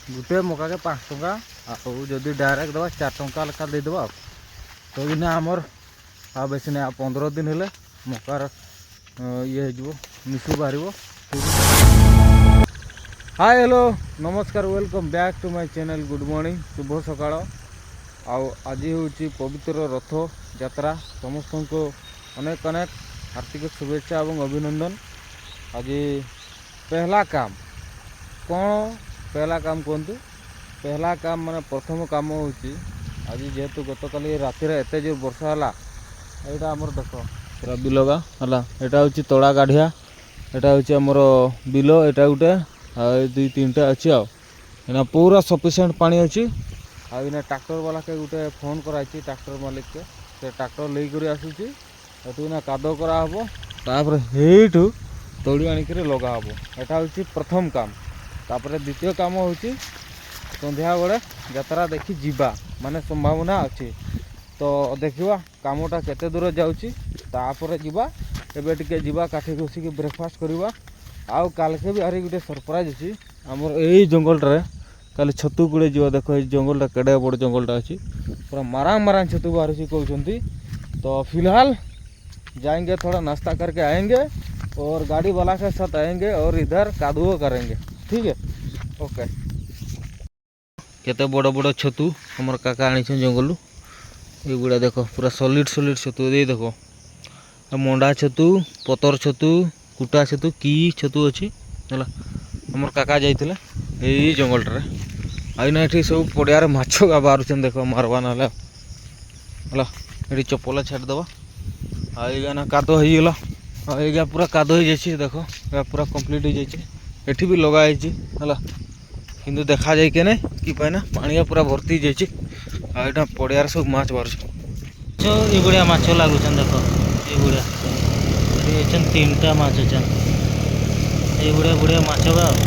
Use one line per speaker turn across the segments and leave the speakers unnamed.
ଗୋଟେ ମକାକେ 5 ଟଙ୍କା, ଆଉ ଯଦି ଡାଇରେକ୍ଟ ଦେବା 4 ଟଙ୍କା ଲେଖା ଦେଇଦେବା। ଆଉ ତ ଇନେ ଆମର ଆଉ ବେଶୀ ନାହିଁ, ଆଉ 15 ଦିନ ହେଲେ ମକାର ଇଏ ହେଇଯିବ, ମିଶୁ ବାହାରିବ। ହାଇ, ହ୍ୟାଲୋ, ନମସ୍କାର, welcome back to my channel. Good morning, ଶୁଭ ସକାଳ। ଆଉ ଆଜି ହେଉଛି ପବିତ୍ର ରଥ ଯାତ୍ରା। ସମସ୍ତଙ୍କୁ ଅନେକ ଅନେକ ହାର୍ଦ୍ଦିକ ଶୁଭେଚ୍ଛା ଏବଂ ଅଭିନନ୍ଦନ। ଆଜି ପହେଲା କାମ କ'ଣ? ପହେଲା କାମ କୁହନ୍ତୁ। ପହେଲା କାମ ମାନେ ପ୍ରଥମ କାମ ହେଉଛି ଆଜି ଯେହେତୁ ଗତକାଲି ରାତିରେ ଏତେ ଜୋର ବର୍ଷା ହେଲା, ଏଇଟା ଆମର ଦେଖ ପୁରା ବିଲଗା ହେଲା। ଏଇଟା ହେଉଛି ତଳା ଗାଢ଼ିଆ, ଏଇଟା ହେଉଛି ଆମର ବିଲ, ଏଇଟା ଗୋଟେ ଆଉ ଏ ଦୁଇ ତିନିଟା ଅଛି। ଆଉ ଏଇନା ପୁରା ସଫିସିଏଣ୍ଟ ପାଣି ଅଛି। ଆଉ ଏଇନା ଟ୍ରାକ୍ଟର ବାଲାକେ ଗୋଟେ ଫୋନ୍ କରାହେଇଛି, ଟ୍ରାକ୍ଟର ମାଲିକକେ। ସେ ଟ୍ରାକ୍ଟର ନେଇକରି ଆସୁଛି। ଏଠୁ ଏଇନା କାଦ କରାହେବ, ତାପରେ ହେଇଠୁ ତଳି ଆଣିକିରି ଲଗା ହେବ। ଏଇଟା ହେଉଛି ପ୍ରଥମ କାମ। ତାପରେ ଦ୍ୱିତୀୟ କାମ ହେଉଛି ସନ୍ଧ୍ୟାବେଳେ ଯାତ୍ରା ଦେଖି ଯିବା ମାନେ ସମ୍ଭାବନା ଅଛି। ତ ଦେଖିବା କାମଟା କେତେ ଦୂର ଯାଉଛି, ତାପରେ ଯିବା। ଏବେ ଟିକେ ଯିବା କାଠି ଘଷିକି ବ୍ରେକଫାଷ୍ଟ କରିବା। ଆଉ କାଲକେ ବି ଆହୁରି ଗୋଟେ ସରପ୍ରାଇଜ୍ ଅଛି। ଆମର ଏଇ ଜଙ୍ଗଲଟାରେ କାଲି ଛତୁ କୁଡ଼େ ଯିବ। ଦେଖ, ଏଇ ଜଙ୍ଗଲଟା କେଡ଼େ ବଡ଼ ଜଙ୍ଗଲଟା ଅଛି, ପୁରା ମାରାଙ୍ଗ ମାରାଙ୍ଗ ଛତୁ ବାହାରୁଛି କହୁଛନ୍ତି। तो फिलहाल जाएंगे, थोड़ा नाश्ता करके आएंगे और गाड़ी वाला के साथ आएंगे और इधर कादुओ करेंगे। ठीक है, ओके। କେତେ ବଡ଼ ବଡ଼ ଛତୁ ଆମର କାକା ଆଣିଛନ୍ତି ଜଙ୍ଗଲରୁ। ଏଇଗୁଡ଼ା ଦେଖ, ପୁରା ସଲିଡ୍ ସଲିଡ୍ ଛତୁ। ଏଇ ଦେଖ, ମଣ୍ଡା ଛତୁ, ପତର ଛତୁ, କୁଟା ଛତୁ, କି ଛତୁ ଅଛି ହେଲା। ଆମର କାକା ଯାଇଥିଲେ ଏଇ ଜଙ୍ଗଲଟାରେ। ଆଉ ଏଇନା ଏଠି ସବୁ ପଡ଼ିଆରେ ମାଛ ବାହାରୁଛନ୍ତି, ଦେଖ, ମାରବା ନହେଲେ ହେଲା। ଏଠି ଚପଲ ଛାଡ଼ିଦେବା। ଆଉ ଏଇଗା ନା କାଦ ହେଇଗଲା, ଆଉ ଏଇଗା ପୁରା କାଦ ହେଇଯାଇଛି। ଦେଖ, ଏଇଗା ପୁରା କମ୍ପ୍ଲିଟ୍ ହେଇଯାଇଛି। ଏଠି ବି ଲଗା ହେଇଛି ହେଲା, କିନ୍ତୁ ଦେଖାଯାଇ କେନେ କି ପାଇଁ ନା ପାଣିଆ ପୁରା ଭର୍ତ୍ତି ହେଇଯାଇଛି। ଆଉ ଏଇଟା ପଡ଼ିଆରେ ସବୁ ମାଛ ବାହାରୁଛି।
ଏଇଭଳିଆ ମାଛ ଲାଗୁଛନ୍, ଦେଖ, ଏଇଭଳିଆ। ଏଠି ଅଛନ୍, ତିନିଟା ମାଛ ଅଛନ୍, ଏଇଭଳିଆ ବଢ଼ିଆ ମାଛ ବା। ଆଉ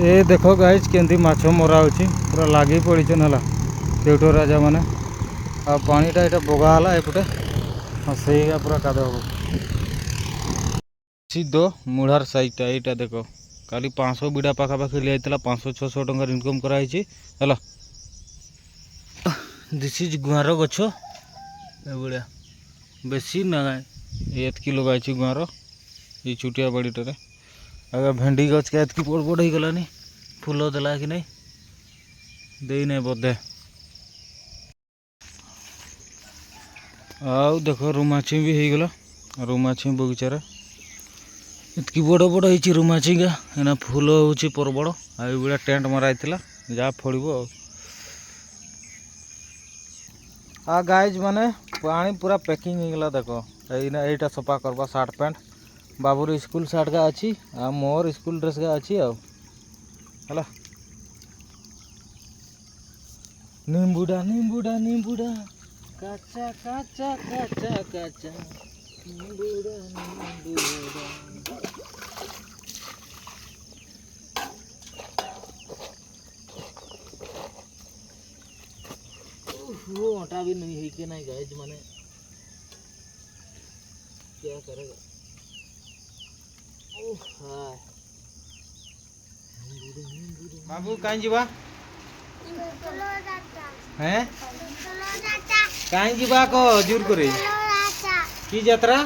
ଏ ଦେଖ ଗାଇଜ୍, କେମିତି ମାଛ ମରା ହେଉଛି। ପୁରା ଲାଗି ପଡ଼ିଛନ୍ ହେଲା କେଉଟ ରାଜା ମାନେ। ଆଉ ପାଣିଟା ଏଇଟା ବଗା ହେଲା ଏପଟେ, ଆଉ ସେଇଗା ପୁରା କାଦ ହବ। ସିଧ ମୁଢ଼ାର ସାଇଡ଼ଟା ଏଇଟା ଦେଖ। କାଲି 500 ବିଡ଼ା ପାଖାପାଖି ଲିଆଯାଇଥିଲା, 500 600 ଟଙ୍କାର ଇନକମ୍ କରାହେଇଛି ହେଲା। This is ଗୁଆଁର ଗଛ। ଏଭଳିଆ ବେଶୀ ନା, ଏତିକି ଲଗାଇଛି ଗୁଆଁର ଏଇ ଛୋଟିଆ ବାଡ଼ିଟାରେ। ଆଉ ଭେଣ୍ଡି ଗଛ ଏତିକି ବଡ଼ ବଡ଼ ହେଇଗଲାନି। ଫୁଲ ଦେଲା କି ନାଇଁ, ଦେଇନାହିଁ ବୋଧେ। ଆଉ ଦେଖ, ରୁମାଛି ବି ହେଇଗଲା। ରୁମାଛି ବଗିଚାରେ ଏତିକି ବଡ଼ ବଡ଼ ହେଇଛି ରୁମାଛିଙ୍ଗା। ଏନା ଫୁଲ ହେଉଛି ପ୍ରବଳ। ଆଉ ଏଇଭଳିଆ ଟେଣ୍ଟ ମରା ହେଇଥିଲା, ଯାହା ଫଳିବ। ଆଉ ଆଉ ଗାଇଜ୍ ମାନେ ପାଣି ପୁରା ପ୍ୟାକିଂ ହେଇଗଲା। ଦେଖ, ଏଇନା ଏଇଟା ସଫା କରବା ସାର୍ଟ ପ୍ୟାଣ୍ଟ। ବାବୁର ସ୍କୁଲ ସାର୍ଟ ଗା ଅଛି ଆଉ ମୋର ସ୍କୁଲ ଡ୍ରେସ୍ ଗା ଅଛି। ଆଉ ହେଲା ନିମ୍ବୁଡ଼ା ନିମ୍ବୁଡ଼ା ନିମ୍ବୁଡ଼ା କାଚା କାଚା କାଚା କାଚା ନିମ୍ବୁଡ଼ା ନିମ୍ବୁଡ଼ା।
वो ଅଣ୍ଟା भी नहीं है कि नहीं गाइज, माने क्या करेगा? ओह हाय।
ବାବୁ, କାହିଁ ଯିବା? ହେଁ, କାହିଁ ଯିବା କହ ଜୋର କରି। କି ଯାତ୍ରା?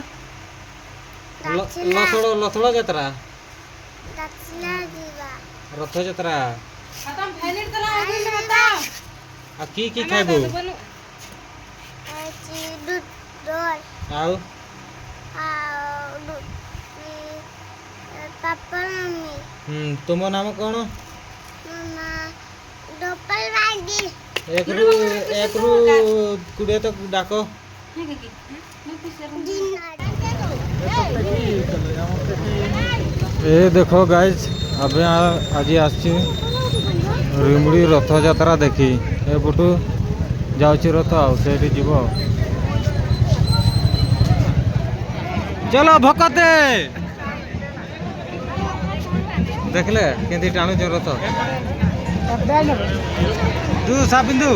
ଲଥଡ଼ ଲଥଡ଼ ଯାତ୍ରା, ରଥଯାତ୍ରା। ଆଉ କି କି ଖାଇବୁ? ଆଉ ତୁମ ନାମ କ'ଣ? ଏକରୁ 1ରୁ 20 ତକ ଡାକ। ଏ ଦେଖ ଗାଇଜ୍, ଆମେ ଆଜି ଆସିଛୁ ରିମୁଡ଼ି ରଥଯାତ୍ରା ଦେଖି। ଏପଟୁ ଯାଉଛି ରଥ, ଆଉ ସେଇଠି ଯିବ। ଆଉ ଚଲ ଭକତେ, ଦେଖିଲେ କେମିତି ଟାଣୁଛ ରଥ। ତୁ ସାବିନ୍ଦୁ।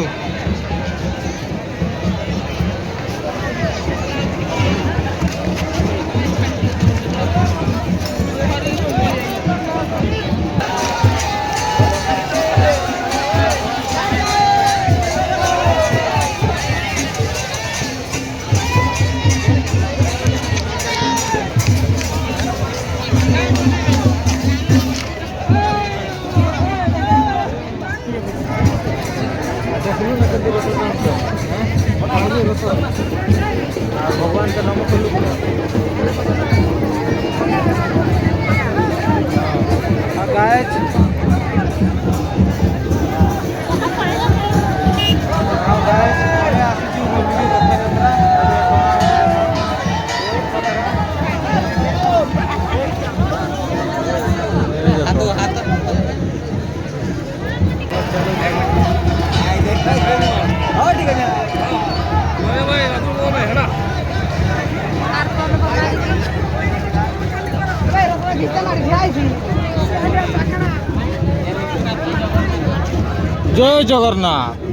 ଆଉ ଭଗବାନଙ୍କ ନାମ କଲୁ। ଆଉ ଗାଏଜ, ଆଉ ଗାଏଜ, ଆମେ ଆସିଛୁ ବୁଲି ରଥଯାତ୍ରା। ଏଇ ଦେଖ। ଜୟ ଜଗନ୍ନାଥ।